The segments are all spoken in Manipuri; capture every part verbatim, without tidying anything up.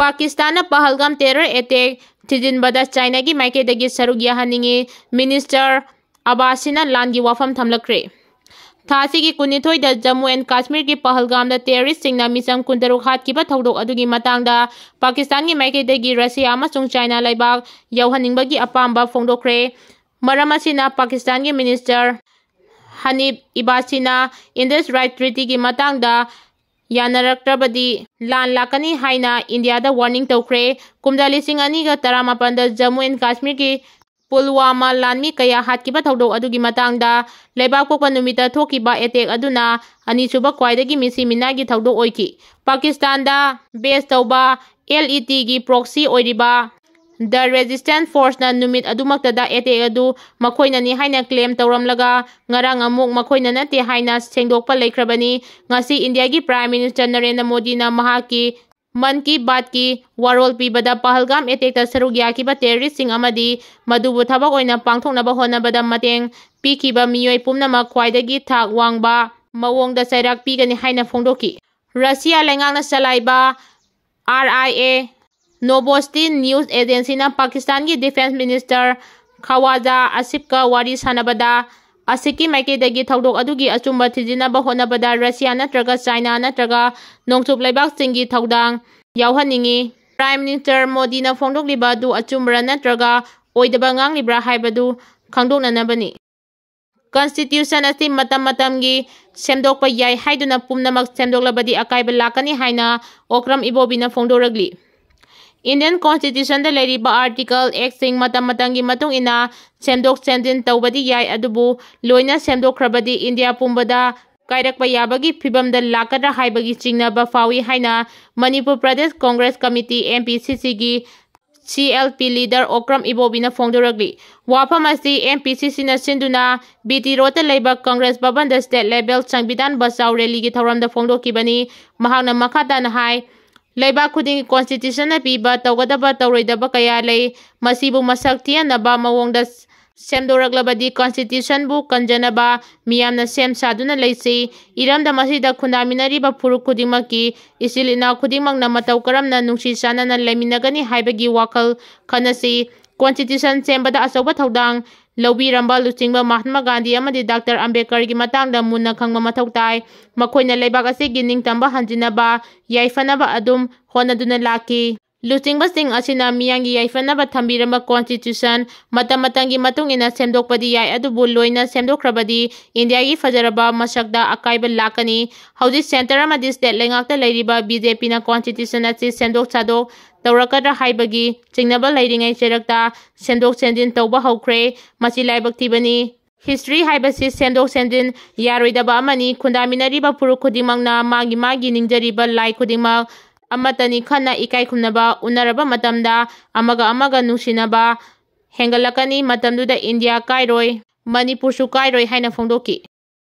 ꯄꯥꯀꯤꯁꯇꯥꯟꯅ ꯄꯍꯜꯒꯥꯝ terror attack ꯊꯤꯖꯤꯟꯕꯗ ꯆꯥꯏꯅꯥꯒꯤ ꯃꯥꯏꯀꯩꯗꯒꯤ ꯁꯔꯨꯛ ꯌꯥꯍꯟꯅꯤꯡꯏ, ꯃꯤꯅꯤꯁꯇꯔ ꯑꯕꯥꯁꯤꯅ ꯂꯥꯟꯒꯤ ꯋꯥꯐꯝ ꯊꯝꯂꯛꯈ꯭ꯔꯦ꯫ ꯊꯥꯁꯤꯒꯤ ꯀꯨꯟꯅꯤꯊꯣꯏꯗ ꯖꯝꯃꯨ ꯑꯦꯟ ꯀꯥꯁꯃꯤꯔꯒꯤ ꯄꯍꯜꯒꯥꯝꯗ terroristꯁꯤꯡꯅ ꯃꯤꯆꯝ ꯀꯨꯟꯇꯔꯨꯛ ꯍꯥꯠꯈꯤꯕ ꯊꯧꯗꯣꯛ ꯑꯗꯨꯒꯤ ꯃꯇꯥꯡꯗ ꯄꯥꯀꯤꯁꯇꯥꯟꯒꯤ ꯃꯥꯏꯀꯩꯗꯒꯤ ꯔꯁꯤꯌꯥ ꯑꯃꯁꯨꯡ ꯆꯥꯏꯅꯥ ꯂꯩꯕꯥꯛ ꯌꯧꯍꯟꯅꯤꯡꯕꯒꯤ ꯑꯄꯥꯝꯕ ꯐꯣꯡꯗꯣꯛꯈ꯭ꯔꯦ꯫ ꯃꯔꯝ ꯑꯁꯤꯅ ꯄꯥꯀꯤꯁꯇꯥꯟꯒꯤ ꯃꯤꯅꯤꯁꯇꯔ ꯍꯅꯤꯐ ꯏꯕꯥꯁꯤꯅ Indus Road Treatyꯒꯤ ꯃꯇꯥꯡꯗ ꯌꯥꯅꯔꯛꯇ꯭ꯔꯕꯗꯤ ꯂꯥꯟ ꯂꯥꯛꯀꯅꯤ ꯍꯥꯏꯅ ꯏꯟꯗꯤꯌꯥꯗ warning ꯇꯧꯈ꯭ꯔꯦ꯫ ꯀꯨꯝꯖꯥ ꯂꯤꯁꯤꯡ ꯑꯅꯤꯒ ꯇꯔꯥꯃꯥꯄꯟꯗ ꯖꯝꯃꯨ ꯑꯦꯟ ꯀꯥꯁꯃꯤꯔꯒꯤ ꯄꯨꯜꯋꯥꯃꯥ ꯂꯥꯟꯃꯤ ꯀꯌꯥ ꯍꯥꯠꯈꯤꯕ ꯊꯧꯗꯣꯛ ꯑꯗꯨꯒꯤ ꯃꯇꯥꯡꯗ ꯂꯩꯕꯥꯛꯄꯣꯛꯄ ꯅꯨꯃꯤꯠꯇ ꯊꯣꯛꯈꯤꯕ attack ꯑꯗꯨꯅ ꯑꯅꯤꯁꯨꯕ ꯈ꯭ꯋꯥꯏꯗꯒꯤ ꯃꯤꯁꯤ ꯃꯤꯅꯥꯒꯤ ꯊꯧꯗꯣꯛ ꯑꯣꯏꯈꯤ꯫ ꯄꯥꯀꯤꯁꯇꯥꯟꯗ base ꯇꯧꯕ LETꯒꯤ proxy ꯑꯣꯏꯔꯤꯕ The Resistance Forceꯅ ꯅꯨꯃꯤꯠ ꯑꯗꯨꯃꯛꯇꯗ attack ꯑꯗꯨ ꯃꯈꯣꯏꯅꯅꯤ ꯍꯥꯏꯅ claim ꯇꯧꯔꯝꯂꯒ, ꯉꯔꯥꯡ ꯑꯃꯨꯛ ꯃꯈꯣꯏꯅ ꯅꯠꯇꯦ ꯍꯥꯏꯅ ꯁꯦꯡꯗꯣꯛꯄ ꯂꯩꯈ꯭ꯔꯕꯅꯤ꯫ ꯉꯁꯤ ꯏꯟꯗꯤꯌꯥꯒꯤ Prime Minister ꯅꯔꯦꯟꯗ꯭ꯔ ꯃꯣꯗꯤꯅ ꯃꯍꯥꯛꯀꯤ ꯃꯟ ꯀꯤ ꯕꯥꯠꯀꯤ ꯋꯥꯔꯣꯜ ꯄꯤꯕꯗ ꯄꯍꯜꯒꯥꯝ attackꯇ ꯁꯔꯨꯛ ꯌꯥꯈꯤꯕ terroristꯁꯤꯡ ꯑꯃꯗꯤ ꯃꯗꯨꯕꯨ ꯊꯕꯛ ꯑꯣꯏꯅ ꯄꯥꯡꯊꯣꯛꯅꯕ ꯍꯣꯠꯅꯕꯗ ꯃꯇꯦꯡ ꯄꯤꯈꯤꯕ ꯃꯤꯑꯣꯏ ꯄꯨꯝꯅꯃꯛ ꯈ꯭ꯋꯥꯏꯗꯒꯤ ꯊꯥꯛ ꯋꯥꯡꯕ ꯃꯑꯣꯡꯗ ꯆꯩꯔꯥꯛ ꯄꯤꯒꯅꯤ ꯍꯥꯏꯅ ꯐꯣꯡꯗꯣꯛꯈꯤ꯫ ꯔꯁꯤꯌꯥ ꯂꯩꯉꯥꯛꯅ ꯆꯂꯥꯏꯕ RIA Novosti News Agencyꯅ ꯄꯥꯀꯤꯁꯇꯥꯟꯒꯤ Defence Minister ꯈꯋꯥꯖꯥ ꯑꯁꯤꯐꯀ ꯋꯥꯔꯤ ꯁꯥꯟꯅꯕꯗ, ꯑꯁꯤꯐꯀꯤ ꯃꯥꯏꯀꯩꯗꯒꯤ ꯊꯧꯗꯣꯛ ꯑꯗꯨꯒꯤ ꯑꯆꯨꯝꯕ ꯊꯤꯖꯤꯟꯅꯕ ꯍꯣꯠꯅꯕꯗ ꯔꯁꯤꯌꯥ ꯅꯠꯇ꯭ꯔꯒ ꯆꯥꯏꯅꯥ ꯅꯠꯇ꯭ꯔꯒ ꯅꯣꯡꯆꯨꯞ ꯂꯩꯕꯥꯛꯁꯤꯡꯒꯤ ꯊꯧꯗꯥꯡ ꯌꯥꯎꯍꯟꯅꯤꯡꯏ꯫ Prime Minister ꯃꯣꯗꯤꯅ ꯐꯣꯡꯗꯣꯛꯂꯤꯕ ꯑꯗꯨ ꯑꯆꯨꯝꯕ꯭ꯔꯥ ꯅꯠꯇ꯭ꯔꯒ ꯑꯣꯏꯗꯕ ꯉꯥꯡꯂꯤꯕ꯭ꯔꯥ ꯍꯥꯏꯕꯗꯨ ꯈꯪꯗꯣꯛꯅꯅꯕꯅꯤ꯫ Constitution ꯑꯁꯤ ꯃꯇꯝ ꯃꯇꯝꯒꯤ ꯁꯦꯝꯗꯣꯛꯄ ꯌꯥꯏ ꯍꯥꯏꯗꯨꯅ ꯄꯨꯝꯅꯃꯛ ꯁꯦꯝꯗꯣꯛꯂꯕꯗꯤ ꯑꯀꯥꯏꯕ ꯂꯥꯛꯀꯅꯤ ꯍꯥꯏꯅ ꯑꯣꯀ꯭ꯔꯝ ꯏꯕꯣꯕꯤꯅ ꯐꯣꯡꯗꯣꯔꯛꯂꯤ꯫ Indian Constitutionꯗ ꯂꯩꯔꯤꯕ article, actꯁꯤꯡ ꯃꯇꯝ ꯃꯇꯝꯒꯤ ꯃꯇꯨꯡ ꯏꯟꯅ ꯁꯦꯝꯗꯣꯛ ꯁꯦꯝꯖꯤꯟ ꯇꯧꯕꯗꯤ ꯌꯥꯏ, ꯑꯗꯨꯕꯨ ꯂꯣꯏꯅ ꯁꯦꯝꯗꯣꯛꯈ꯭ꯔꯕꯗꯤ ꯏꯟꯗꯤꯌꯥ ꯄꯨꯝꯕꯗ ꯀꯥꯏꯔꯛꯄ ꯌꯥꯕꯒꯤ ꯐꯤꯕꯝꯗ ꯂꯥꯛꯀꯗ꯭ꯔꯥ ꯍꯥꯏꯕꯒꯤ ꯆꯤꯡꯅꯕ ꯐꯥꯎꯏ ꯍꯥꯏꯅ Manipur Pradesh Congress Committee, MPCCꯒꯤ CLP leader Okram ꯏꯕꯣꯕꯤꯅ ꯐꯣꯡꯗꯣꯔꯛꯂꯤ꯫ ꯋꯥꯐꯝ ꯑꯁꯤ MPCCꯅ ꯁꯤꯟꯗꯨꯅ BT Roadꯇ ꯂꯩꯕ Congress ꯚꯕꯟꯗ state level ꯁꯪꯕꯤꯙꯥꯟ ꯕꯆꯥꯎ rallyꯒꯤ ꯊꯧꯔꯝꯗ ꯐꯣꯡꯗꯣꯛꯈꯤꯕꯅꯤ꯫ ꯃꯍꯥꯛꯅ ꯃꯈꯥ ꯇꯥꯅ ꯍꯥꯏ, ꯂꯩꯕꯥꯛ ꯈꯨꯗꯤꯡꯒꯤ Constitutionꯅ ꯄꯤꯕ ꯇꯧꯒꯗꯕ ꯇꯧꯔꯣꯏꯗꯕ ꯀꯌꯥ ꯂꯩ꯫ ꯃꯁꯤꯕꯨ ꯃꯁꯛ ꯊꯤꯍꯟꯅꯕ ꯃꯑꯣꯡꯗ ꯁꯦꯝꯗꯣꯔꯛꯂꯕꯗꯤ Constitutionꯕꯨ ꯀꯟꯖꯅꯕ ꯃꯤꯌꯥꯝꯅ ꯁꯦꯝ ꯁꯥꯗꯨꯅ ꯂꯩꯁꯤ꯫ ꯏꯔꯝꯗꯝ ꯑꯁꯤꯗ ꯈꯨꯟꯗꯥꯃꯤꯟꯅꯔꯤꯕ ꯐꯨꯔꯨꯞ ꯈꯨꯗꯤꯡꯃꯛꯀꯤ ꯏꯆꯤꯜ ꯏꯅꯥꯎ ꯈꯨꯗꯤꯡꯃꯛꯅ ꯃꯇꯧ ꯀꯔꯝꯅ ꯅꯨꯡꯁꯤ ꯆꯥꯟꯅꯅ ꯂꯩꯃꯤꯟꯅꯒꯅꯤ ꯍꯥꯏꯕꯒꯤ ꯋꯥꯈꯜ ꯈꯟꯅꯁꯤ꯫ Constitution ꯁꯦꯝꯕꯗ ꯑꯆꯧꯕ ꯊꯧꯗꯥꯡ ꯂꯧꯕꯤꯔꯝꯕ ꯂꯨꯆꯤꯡꯕ ꯃꯍꯥꯠꯃꯥ ꯒꯥꯟꯙꯤ ꯑꯃꯗꯤ ꯗꯥꯛꯇꯔ ꯑꯝꯕꯦꯗꯀꯔꯒꯤ ꯃꯇꯥꯡꯗ ꯃꯨꯟꯅ ꯈꯪꯕ ꯃꯊꯧ ꯇꯥꯏ꯫ ꯃꯈꯣꯏꯅ ꯂꯩꯕꯥꯛ ꯑꯁꯤꯒꯤ ꯅꯤꯡꯇꯝꯕ ꯍꯟꯖꯤꯟꯅꯕ, ꯌꯥꯏꯐꯅꯕ ꯑꯗꯨꯝ ꯍꯣꯠꯅꯗꯨꯅ ꯂꯥꯛꯈꯤ꯫ ꯂꯨꯆꯤꯡꯕꯁꯤꯡ ꯑꯁꯤꯅ ꯃꯤꯌꯥꯝꯒꯤ ꯌꯥꯏꯐꯅꯕ ꯊꯝꯕꯤꯔꯝꯕ Constitution ꯃꯇꯝ ꯃꯇꯝꯒꯤ ꯃꯇꯨꯡ ꯏꯟꯅ ꯁꯦꯝꯗꯣꯛꯄꯗꯤ ꯌꯥꯏ, ꯑꯗꯨꯕꯨ ꯂꯣꯏꯅ ꯁꯦꯝꯗꯣꯛꯈ꯭ꯔꯕꯗꯤ ꯏꯟꯗꯤꯌꯥꯒꯤ ꯐꯖꯔꯕ ꯃꯁꯛꯇ ꯑꯀꯥꯏꯕ ꯂꯥꯛꯀꯅꯤ꯫ ꯍꯧꯖꯤꯛ centre ꯑꯃꯗꯤ state ꯂꯩꯉꯥꯛꯇ ꯂꯩꯔꯤꯕ BJPꯅ Constitution ꯑꯁꯤ ꯁꯦꯝꯗꯣꯛ ꯁꯥꯗꯣꯛ ꯇꯧꯔꯛꯀꯗ꯭ꯔꯥ ꯍꯥꯏꯕꯒꯤ ꯆꯤꯡꯅꯕ ꯂꯩꯔꯤꯉꯩ ꯆꯩꯔꯛꯇ ꯁꯦꯝꯗꯣꯛ ꯁꯦꯝꯖꯤꯟ ꯇꯧꯕ ꯍꯧꯈ꯭ꯔꯦ꯫ ꯃꯁꯤ ꯂꯥꯏꯕꯛ ꯊꯤꯕꯅꯤ꯫ History ꯍꯥꯏꯕꯁꯤ ꯁꯦꯝꯗꯣꯛ ꯁꯦꯝꯖꯤꯟ ꯌꯥꯔꯣꯏꯗꯕ ꯑꯃꯅꯤ꯫ ꯈꯨꯟꯗꯥꯃꯤꯟꯅꯔꯤꯕ ꯐꯨꯔꯨꯞ ꯈꯨꯗꯤꯡꯃꯛꯅ ꯃꯥꯒꯤ ꯃꯥꯒꯤ ꯅꯤꯡꯖꯔꯤꯕ ꯂꯥꯏ ꯈꯨꯗꯤꯡꯃꯛ ꯑꯃꯠꯇꯅꯤ ꯈꯟꯅ ꯏꯀꯥꯏ ꯈꯨꯝꯅꯕ ꯎꯅꯔꯕ ꯃꯇꯝꯗ ꯑꯃꯒ ꯑꯃꯒ ꯅꯨꯡꯁꯤꯅꯕ ꯍꯦꯟꯒꯠꯂꯛꯀꯅꯤ꯫ ꯃꯇꯝꯗꯨꯗ ꯏꯟꯗꯤꯌꯥ ꯀꯥꯏꯔꯣꯏ, ꯃꯅꯤꯄꯨꯔꯁꯨ ꯀꯥꯏꯔꯣꯏ ꯍꯥꯏꯅ ꯐꯣꯡꯗꯣꯛꯈꯤ꯫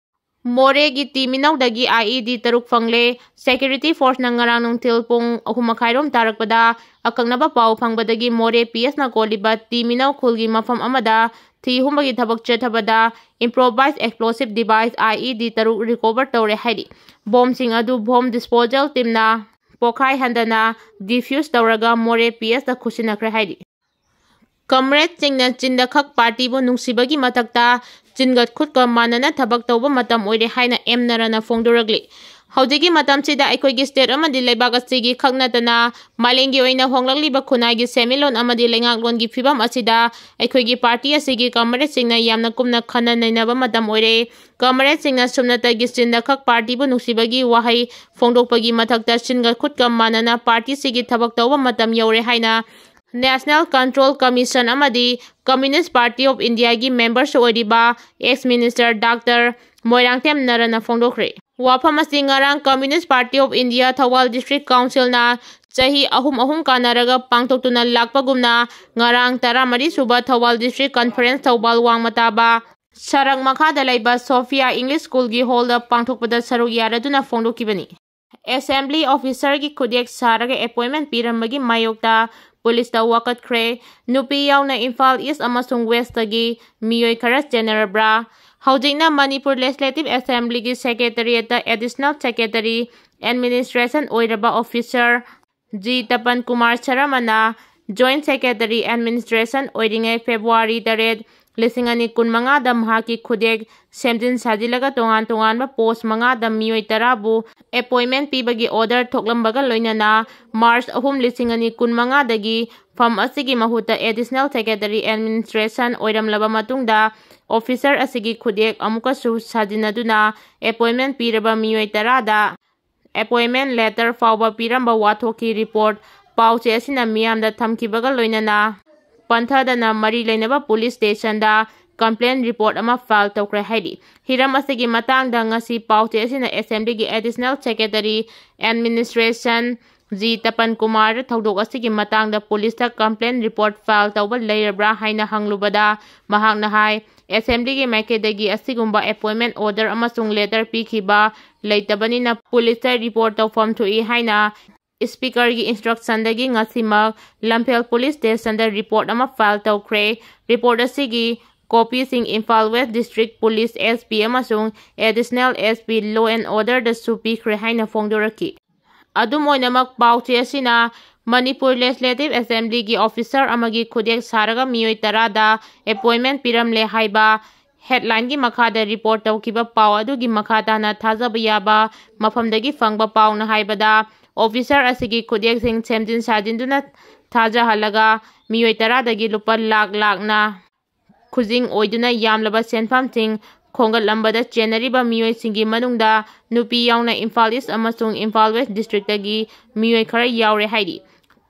ꯃꯣꯔꯦꯒꯤ ꯇꯤꯃꯤꯅꯧꯗꯒꯤ IED ꯇꯔꯨꯛ ꯐꯪꯂꯦ꯫ Security Forceꯅ ꯉꯔꯥꯡ ꯅꯨꯡꯊꯤꯜ ꯄꯨꯡ ꯑꯍꯨꯝ ꯃꯈꯥꯏꯔꯣꯝ ꯇꯥꯔꯛꯄꯗ ꯑꯀꯛꯅꯕ ꯄꯥꯎ ꯐꯪꯕꯗꯒꯤ ꯃꯣꯔꯦ PSꯅ ꯀꯣꯜꯂꯤꯕ ꯇꯤꯃꯤꯅꯧ ꯈꯨꯜꯒꯤ ꯃꯐꯝ ꯑꯃꯗ ꯊꯤ ꯍꯨꯝꯕꯒꯤ ꯊꯕꯛ ꯆꯠꯊꯕꯗ improvised explosive device IED ꯇꯔꯨꯛ recover ꯇꯧꯔꯦ ꯍꯥꯏꯔꯤ꯫ ꯕꯣꯝꯁꯤꯡ ꯑꯗꯨ bomb disposal teamꯅ ꯄꯣꯈꯥꯏ ꯍꯟꯗꯅ defuse ꯇꯧꯔꯒ ꯃꯣꯔꯦ PSꯇ ꯈꯨꯠꯁꯤꯟꯅꯈ꯭ꯔꯦ ꯍꯥꯏꯔꯤ꯫ Comradeꯁꯤꯡꯅ ꯆꯤꯟꯗ ꯈꯛ partyꯕꯨ ꯅꯨꯡꯁꯤꯕꯒꯤ ꯃꯊꯛꯇ ꯆꯤꯟꯒ ꯈꯨꯠꯀ ꯃꯥꯟꯅꯅ ꯊꯕꯛ ꯇꯧꯕ ꯃꯇꯝ ꯑꯣꯏꯔꯦ ꯍꯥꯏꯅ M ꯅꯔꯥꯅ ꯐꯣꯡꯗꯣꯔꯛꯂꯤ꯫ ꯍꯧꯖꯤꯛꯀꯤ ꯃꯇꯝꯁꯤꯗ ꯑꯩꯈꯣꯏꯒꯤ state ꯑꯃꯗꯤ ꯂꯩꯕꯥꯛ ꯑꯁꯤꯒꯤ ꯈꯛ ꯅꯠꯇꯅ ꯃꯥꯂꯦꯝꯒꯤ ꯑꯣꯏꯅ ꯍꯣꯡꯂꯛꯂꯤꯕ ꯈꯨꯟꯅꯥꯏꯒꯤ ꯁꯦꯟꯃꯤꯠꯂꯣꯟ ꯑꯃꯗꯤ ꯂꯩꯉꯥꯛꯂꯣꯟꯒꯤ ꯐꯤꯕꯝ ꯑꯁꯤꯗ ꯑꯩꯈꯣꯏꯒꯤ party ꯑꯁꯤꯒꯤ comradeꯁꯤꯡꯅ ꯌꯥꯝꯅ ꯀꯨꯞꯅ ꯈꯟꯅ ꯅꯩꯅꯕ ꯃꯇꯝ ꯑꯣꯏꯔꯦ꯫ Comradeꯁꯤꯡꯅ ꯁꯨꯞꯅꯇꯒꯤ ꯆꯤꯟꯗ ꯈꯛ partyꯕꯨ ꯅꯨꯡꯁꯤꯕꯒꯤ ꯋꯥꯍꯩ ꯐꯣꯡꯗꯣꯛꯄꯒꯤ ꯃꯊꯛꯇ ꯆꯤꯟꯒ ꯈꯨꯠꯀ ꯃꯥꯟꯅꯅ partyꯁꯤꯒꯤ ꯊꯕꯛ ꯇꯧꯕ ꯃꯇꯝ ꯌꯧꯔꯦ ꯍꯥꯏꯅ National Control Commission ꯑꯃꯗꯤ Communist Party of Indiaꯒꯤ memberꯁꯨ ꯑꯣꯏꯔꯤꯕ ex minister Doctor ꯃꯣꯏꯔꯥꯡꯊꯦꯝ ꯅꯔꯥꯅ ꯐꯣꯡꯗꯣꯛꯈ꯭ꯔꯦ꯫ ꯋꯥꯐꯝ ꯑꯁꯤ ꯉꯔꯥꯡ Communist Party of India Thoubal District Councilꯅ ꯆꯍꯤ ꯑꯍꯨꯝ ꯑꯍꯨꯝ ꯀꯥꯟꯅꯔꯒ ꯄꯥꯡꯊꯣꯛꯇꯨꯅ ꯂꯥꯛꯄꯒꯨꯝꯅ ꯉꯔꯥꯡ ꯇꯔꯥꯃꯔꯤ ꯁꯨꯕ ꯊꯧꯕꯥꯜ District Conference ꯊꯧꯕꯥꯜ ꯋꯥꯡꯃ ꯇꯥꯕ ꯁꯔꯛ ꯃꯈꯥꯗ ꯂꯩꯕ Sophia English Schoolꯒꯤ hallꯗ ꯄꯥꯡꯊꯣꯛꯄꯗ ꯁꯔꯨꯛ ꯌꯥꯔꯗꯨꯅ ꯐꯣꯡꯗꯣꯛꯈꯤꯕꯅꯤ꯫ Assembly officerꯒꯤ ꯈꯨꯠꯌꯦꯛ ꯁꯥꯔꯒ appointment ꯄꯤꯔꯝꯕꯒꯤ ꯃꯥꯌꯣꯛꯇ ꯄꯨꯂꯤꯁꯇ ꯋꯥꯀꯠꯈ꯭ꯔꯦ꯫ ꯅꯨꯄꯤ ꯌꯥꯎꯅ ꯏꯝꯐꯥꯜ ꯏꯁ ꯑꯃꯁꯨꯡ ꯋꯦꯁꯇꯒꯤ ꯃꯤꯑꯣꯏ ꯈꯔ ꯆꯦꯟꯅꯔꯕ꯭ꯔꯥ? ꯍꯧꯖꯤꯛꯅ ꯃꯅꯤꯄꯨꯔ ꯂꯦꯖꯤꯁꯂꯦꯇꯤꯚ ꯑꯦꯁꯦꯝꯕ꯭ꯂꯤꯒꯤ ꯁꯦꯀ꯭ꯔꯦꯇꯔꯤꯌꯦꯠꯇ ꯑꯦꯗꯤꯁꯅꯦꯜ ꯁꯦꯀ꯭ꯔꯦꯇꯔꯤ ꯑꯦꯗꯃꯤꯅꯤꯁꯇ꯭ꯔꯦꯁꯟ ꯑꯣꯏꯔꯕ ꯑꯣꯐꯤꯁꯥꯔ ꯖꯤ ꯇꯄꯟ ꯀꯨꯃꯥꯔ ꯁꯔꯃꯅ ꯖꯣꯏꯟꯠ ꯁꯦꯀ꯭ꯔꯦꯇꯔꯤ ꯑꯦꯗꯃꯤꯅꯤꯁꯇ꯭ꯔꯦꯁꯟ ꯑꯣꯏꯔꯤꯉꯩ ꯐꯦꯕ꯭ꯔꯨꯋꯥꯔꯤ ꯇꯔꯦꯠ, ꯂꯤꯁꯤꯡ ꯑꯅꯤ ꯀꯨꯟꯃꯉꯥꯗ ꯃꯍꯥꯛꯀꯤ ꯈꯨꯗꯦꯛ ꯁꯦꯝꯖꯤꯟ ꯁꯥꯖꯤꯜꯂꯒ ꯇꯣꯉꯥꯟ ꯇꯣꯉꯥꯟꯕ ꯄꯣꯁ ꯃꯉꯥꯗ ꯃꯤꯑꯣꯏ ꯇꯔꯥꯕꯨ ꯑꯦꯄꯣꯏꯟꯃꯦꯟ ꯄꯤꯕꯒꯤ ꯑꯣꯔꯗꯔ ꯊꯣꯛꯂꯝꯕꯒ ꯂꯣꯏꯅꯅ ꯃꯥꯔꯆ ꯑꯍꯨꯝ, ꯂꯤꯁꯤꯡ ꯑꯅꯤ ꯀꯨꯟꯃꯉꯥꯗꯒꯤ ꯐꯝ ꯑꯁꯤꯒꯤ ꯃꯍꯨꯠꯇ ꯑꯦꯗꯤꯁꯅꯦꯜ ꯁꯦꯀ꯭ꯔꯦꯇꯔꯤ ꯑꯦꯗꯃꯤꯅꯤꯁꯇ꯭ꯔꯦꯁꯟ ꯑꯣꯏꯔꯝꯂꯕ ꯃꯇꯨꯡꯗ, ꯑꯣꯐꯤꯁꯥꯔ ꯑꯁꯤꯒꯤ ꯈꯨꯗꯦꯛ ꯑꯃꯨꯛꯀꯁꯨ ꯁꯥꯖꯤꯟꯅꯗꯨꯅ ꯑꯦꯄꯣꯏꯟꯃꯦꯟ ꯄꯤꯔꯕ ꯃꯤꯑꯣꯏ ꯇꯔꯥꯗ ꯑꯦꯄꯣꯏꯟꯃꯦꯟ ꯂꯦꯇꯔ ꯐꯥꯎꯕ ꯄꯤꯔꯝꯕ ꯋꯥꯊꯣꯛꯀꯤ ꯔꯤꯄꯣꯔꯠ ꯄꯥꯎ ꯆꯦ ꯑꯁꯤꯅ ꯃꯤꯌꯥꯝꯗ ꯊꯝꯈꯤꯕꯒ ꯂꯣꯏꯅꯅ ꯄꯟꯊꯗꯅ ꯃꯔꯤ ꯂꯩꯅꯕ ꯄꯨꯂꯤꯁ ꯁ꯭ꯇꯦꯁꯟꯗ ꯀꯝꯄ꯭ꯂꯦꯟ ꯔꯤꯄꯣꯔꯠ ꯑꯃ ꯐꯥꯏꯜ ꯇꯧꯈ꯭ꯔꯦ ꯍꯥꯏꯔꯤ꯫ ꯍꯤꯔꯝ ꯑꯁꯤꯒꯤ ꯃꯇꯥꯡꯗ ꯉꯁꯤ ꯄꯥꯎ ꯆꯦ ꯑꯁꯤꯅ ꯑꯦꯁꯦꯝꯕ꯭ꯂꯤꯒꯤ ꯑꯦꯗꯤꯁꯅꯦꯜ ꯁꯦꯀ꯭ꯔꯦꯇꯔꯤ ꯑꯦꯗꯃꯤꯅꯤꯁꯇ꯭ꯔꯦꯁꯟ ꯖꯤ ꯇꯄꯟ ꯀꯨꯃꯥꯔꯗ ꯊꯧꯗꯣꯛ ꯑꯁꯤꯒꯤ ꯃꯇꯥꯡꯗ ꯄꯨꯂꯤꯁꯇ ꯀꯝꯄ꯭ꯂꯦꯟ ꯔꯤꯄꯣꯔꯠ ꯐꯥꯏꯜ ꯇꯧꯕ ꯂꯩꯔꯕ꯭ꯔꯥ ꯍꯥꯏꯅ ꯍꯪꯂꯨꯕꯗ, ꯃꯍꯥꯛꯅ ꯍꯥꯏ, ꯑꯦꯁꯦꯝꯕ꯭ꯂꯤꯒꯤ ꯃꯥꯏꯀꯩꯗꯒꯤ ꯑꯁꯤꯒꯨꯝꯕ ꯑꯦꯄꯣꯏꯟꯃꯦꯟ ꯑꯣꯔꯗꯔ ꯑꯃꯁꯨꯡ ꯂꯦꯇꯔ ꯄꯤꯈꯤꯕ ꯂꯩꯇꯕꯅꯤꯅ ꯄꯨꯂꯤꯁꯇ ꯔꯤꯄꯣꯔꯠ ꯇꯧꯐꯝ ꯊꯣꯛꯏ ꯍꯥꯏꯅ ꯁ꯭ꯄꯤꯀꯔꯒꯤ ꯏꯟꯁꯇ꯭ꯔꯛꯁꯟꯗꯒꯤ ꯉꯁꯤꯃꯛ ꯂꯝꯐꯦꯜ ꯄꯨꯂꯤꯁ ꯁ꯭ꯇꯦꯁꯟꯗ ꯔꯤꯄꯣꯔꯠ ꯑꯃ ꯐꯥꯏꯜ ꯇꯧꯈ꯭ꯔꯦ꯫ ꯔꯤꯄꯣꯔꯠ ꯑꯁꯤꯒꯤ ꯀꯣꯄꯤꯁꯤꯡ Imphal west district police S P ꯑꯃꯁꯨꯡ additional S P law and ꯑꯣꯔꯗꯔꯗꯁꯨ ꯄꯤꯈ꯭ꯔꯦ ꯍꯥꯏꯅ ꯐꯣꯡꯗꯣꯔꯛꯈꯤ꯫ ꯑꯗꯨꯝ ꯑꯣꯏꯅꯃꯛ, ꯄꯥꯎ ꯆꯦ ꯑꯁꯤꯅ ꯃꯅꯤꯄꯨꯔ ꯂꯦꯖꯤꯁꯂꯦꯇꯤꯚ ꯑꯦꯁꯦꯝꯕ꯭ꯂꯤꯒꯤ ꯑꯣꯐꯤꯁꯥꯔ ꯑꯃꯒꯤ ꯈꯨꯗꯦꯛ ꯁꯥꯔꯒ ꯃꯤꯑꯣꯏ ꯇꯔꯥꯗ ꯑꯦꯄꯣꯏꯟꯃꯦꯟ ꯄꯤꯔꯝꯂꯦ ꯍꯥꯏꯕ ꯍꯦꯗꯂꯥꯏꯟꯒꯤ ꯃꯈꯥꯗ ꯔꯤꯄꯣꯔꯠ ꯇꯧꯈꯤꯕ ꯄꯥꯎ ꯑꯗꯨꯒꯤ ꯃꯈꯥ ꯇꯥꯅ ꯊꯥꯖꯕ ꯌꯥꯕ ꯃꯐꯝꯗꯒꯤ ꯐꯪꯕ ꯄꯥꯎꯅ ꯍꯥꯏꯕꯗ, ꯑꯣꯐꯤꯁꯥꯔ ꯑꯁꯤꯒꯤ ꯈꯨꯗꯦꯛꯁꯤꯡ ꯁꯦꯝꯖꯤꯟ ꯁꯥꯖꯤꯟꯗꯨꯅ ꯊꯥꯖꯍꯜꯂꯒ ꯃꯤꯑꯣꯏ ꯇꯔꯥꯗꯒꯤ ꯂꯨꯄꯥ ꯂꯥꯛ ꯂꯥꯛꯅ ꯈꯨꯖꯤꯡ ꯑꯣꯏꯗꯨꯅ ꯌꯥꯝꯂꯕ ꯁꯦꯟꯐꯝꯁꯤꯡ ꯈꯣꯝꯒꯠꯂꯝꯕꯗ ꯆꯦꯟꯅꯔꯤꯕ ꯃꯤꯑꯣꯏꯁꯤꯡꯒꯤ ꯃꯅꯨꯡꯗ ꯅꯨꯄꯤ ꯌꯥꯎꯅ ꯏꯝꯐꯥꯜ ꯏꯁ ꯑꯃꯁꯨꯡ ꯏꯝꯐꯥꯜ ꯋꯦꯁ ꯗꯤꯁꯇ꯭ꯔꯤꯛꯇꯒꯤ ꯃꯤꯑꯣꯏ ꯈꯔ ꯌꯥꯎꯔꯦ ꯍꯥꯏꯔꯤ꯫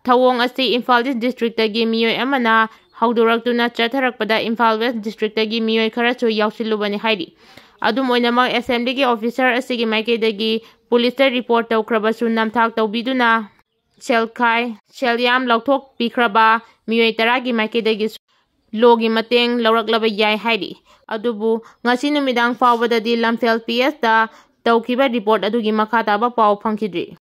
ꯊꯧꯑꯣꯡ ꯑꯁꯤ ꯏꯝꯐꯥꯜ ꯏꯁ ꯗꯤꯁꯇ꯭ꯔꯤꯛꯇꯒꯤ ꯃꯤꯑꯣꯏ ꯑꯃꯅ ꯍꯧꯗꯣꯔꯛꯇꯨꯅ ꯆꯠꯊꯔꯛꯄꯗ ꯏꯝꯐꯥꯜ ꯋꯦꯁ ꯗꯤꯁꯇ꯭ꯔꯤꯛꯇꯒꯤ ꯃꯤꯑꯣꯏ ꯈꯔꯁꯨ ꯌꯥꯎꯁꯤꯜꯂꯨꯕꯅꯤ ꯍꯥꯏꯔꯤ꯫ ꯑꯗꯨꯝ ꯑꯣꯏꯅꯃꯛ, ꯑꯦꯁꯦꯝꯕ꯭ꯂꯤꯒꯤ ꯑꯣꯐꯤꯁꯥꯔ ꯑꯁꯤꯒꯤ ꯃꯥꯏꯀꯩꯗꯒꯤ ꯄꯨꯂꯤꯁꯇ ꯔꯤꯄꯣꯔꯠ ꯇꯧꯈ꯭ꯔꯕꯁꯨ ꯅꯝꯊꯥꯛ ꯇꯧꯕꯤꯗꯨꯅ ꯁꯦꯜꯈꯥꯏ, ꯁꯦꯜ ꯌꯥꯝ ꯂꯧꯊꯣꯛꯄꯤꯈ꯭ꯔꯕ ꯃꯤꯑꯣꯏ ꯇꯔꯥꯒꯤ ꯃꯥꯏꯀꯩꯗꯒꯤꯁꯨ ꯂꯣꯒꯤ ꯃꯇꯦꯡ ꯂꯧꯔꯛꯂꯕ ꯌꯥꯏ ꯍꯥꯏꯔꯤ꯫ ꯑꯗꯨꯕꯨ ꯉꯁꯤ ꯅꯨꯃꯤꯗꯥꯡ ꯐꯥꯎꯕꯗꯗꯤ ꯂꯝꯐꯦꯜ ꯄꯤ ꯑꯦꯁꯇ ꯇꯧꯈꯤꯕ ꯔꯤꯄꯣꯔꯠ ꯑꯗꯨꯒꯤ ꯃꯈꯥ ꯇꯥꯕ ꯄꯥꯎ ꯐꯪꯈꯤꯗ꯭ꯔꯤ꯫